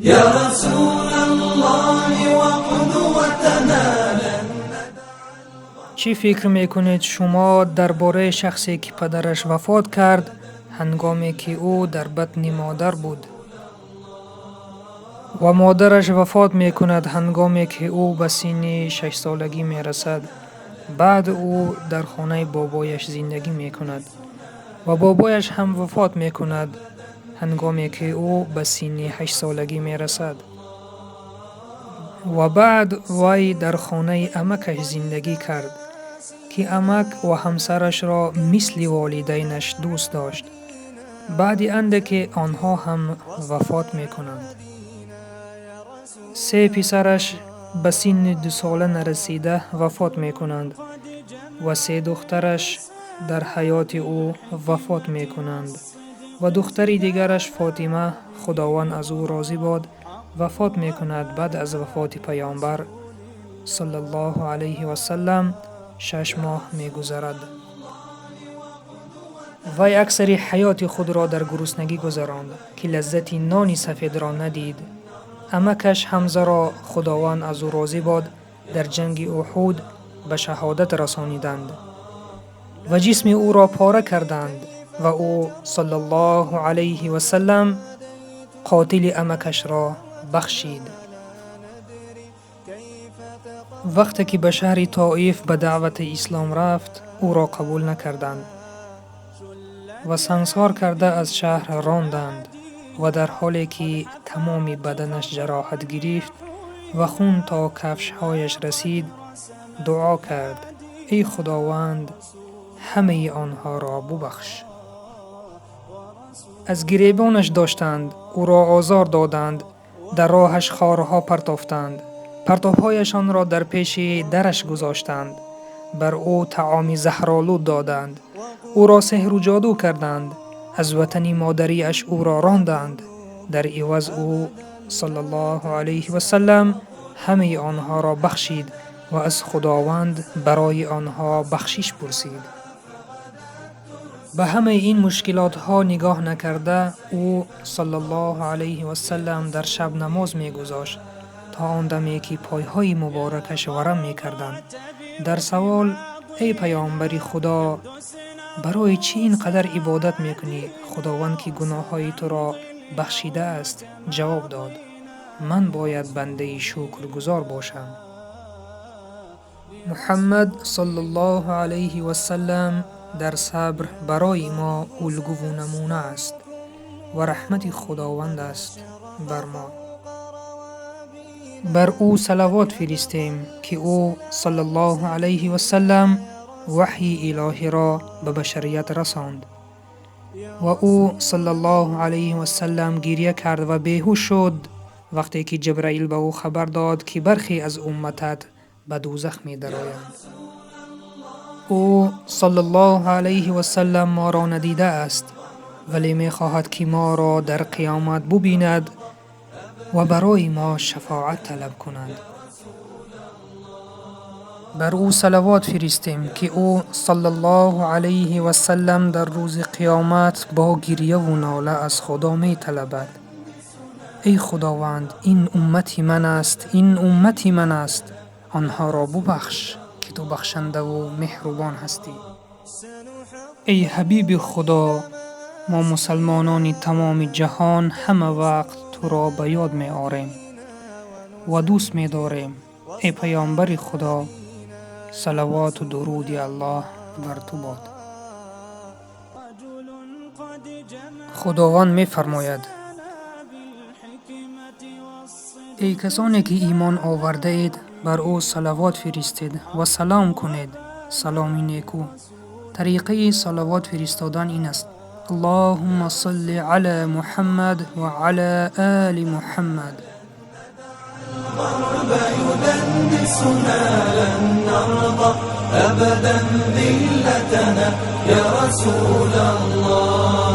يا رسول الله وقدوتنا لن. Чӣ фикр мекунед шумо дар бораи шахсе, ки падараш вафот кард, ҳангоме ки ӯ дар батни модар буд, ва модараш вафот мекунад, ҳангоме ки ӯ ба синни шашсолагӣ мерасад? Баъд ӯ дар хонаи бобояш зиндагӣ мекунад ва бобояш ҳам вафот мекунад, ҳангоме ки ӯ ба синни ҳаштсолагӣ мерасад. Ва баъд вай дар хонаи амакаш зиндагӣ кард, ки амак ва ҳамсарашро мисли волидайнаш дӯст дошт. Баъди андаке онҳо ҳам вафот мекунанд. Се писараш ба синни дусола нарасида вафот мекунанд ва се духтараш дар ҳаёти ӯ вафот мекунанд ва духтари дигараш Фотима, Худованд аз ӯ розӣ бод, вафот мекунад. Баъд аз вафоти Паёмбар саллаллоҳу алайҳи васаллам 6 моҳ мегузарад. Вай аксари ҳаёти худро дар гуруснагӣ гузаронд, ки лаззати нони сафедро надид. Амакаш Ҳамзаро, Худованд аз ӯ розӣ бод, дар ҷанги Уҳуд ба шаҳодат расониданд ва ҷисми ӯро пора карданд ва ӯ саллаллоҳу алайҳи васаллам қотили амакашро бахшид. Вақте ки ба шаҳри Тоиф ба даъвати ислом рафт, ӯро қабул накарданд ва сангсор карда аз шаҳр ронданд ва дар ҳоле ки тамоми баданаш ҷароҳат гирифт ва хун то кафшҳояш расид, дуо кард: «Эй Худованд, ҳамаи онҳоро бубахш». Аз гиребонаш доштанд, ӯро озор доданд, дар роҳаш хорҳо партофтанд, партобҳояшонро дар пеши дараш гузоштанд, бар ӯ таоми заҳролуд доданд, ӯро сеҳру ҷоду карданд, аз ватани модариаш ӯро ронданд. Дар иваз ӯ саллаллоҳу алайҳи васаллам ҳамаи онҳоро бахшид ва аз Худованд барои онҳо бахшиш пурсид. Ба ҳамаи ин мушкилотҳо нигоҳ накарда, ӯ саллаллоҳу алайҳи васаллам дар шаб намоз мегузошт то он даме ки пойҳои муборакаш варам мекарданд. Дар савол: «Эй Паёмбари Худо, барои чӣ ин қадар ибодат мекунӣ, Худованд ки гуноҳҳои туро бахшидааст?» ҷавоб дод: «Ман бояд бандаи шукргузор бошам». Муҳаммад саллаллоҳу алайҳи васаллам дар сабр барои мо улгуву намуна аст ва раҳмати Худованд аст бар мо. Бар ӯ салавот фиристем, ки ӯ саллаллоҳу алайҳи васаллам ваҳйи илоҳиро ба башарият расонд ва ӯ саллаллоҳу алайҳи васаллам гирья кард ва беҳуш шуд, вақте ки Ҷабраил ба ӯ хабар дод, ки бархе аз умматат ба дӯзах медароянд. Ӯ саллаллоҳу алайҳи васаллам моро надидааст, вале мехоҳад, ки моро дар қиёмат бубинад ва барои мо шафоат талаб кунад. Бар ӯ салавот фиристем, ки ӯ саллаллоҳу алайҳи васаллам дар рӯзи қиёмат бо гирьяву нола аз Худо металабад: «Эй Худованд, ин уммати ман аст, ин уммати ман аст, онҳоро бубахш, ки ту бахшандаву меҳрубон ҳастӣ». Эй ҳабиби Худо, мо мусалмонони тамоми ҷаҳон ҳама вақт туро ба ёд меорем ва дӯст медорем. Эй Паёмбари Худо, салавоту дуруди Аллоҳ бар ту бод. Худованд мефармояд: «Эй касоне ки имон овардаед, бар ӯ салавот фиристед ва салом кунед, саломи некӯ». Тариқаи салавот фиристодан ин аст: Аллоҳумма салли ала Муҳаммад ва ала оли Муҳаммад. الغرب يدنسنا لن نرضى أبدا ذلتنا يا رسول الله.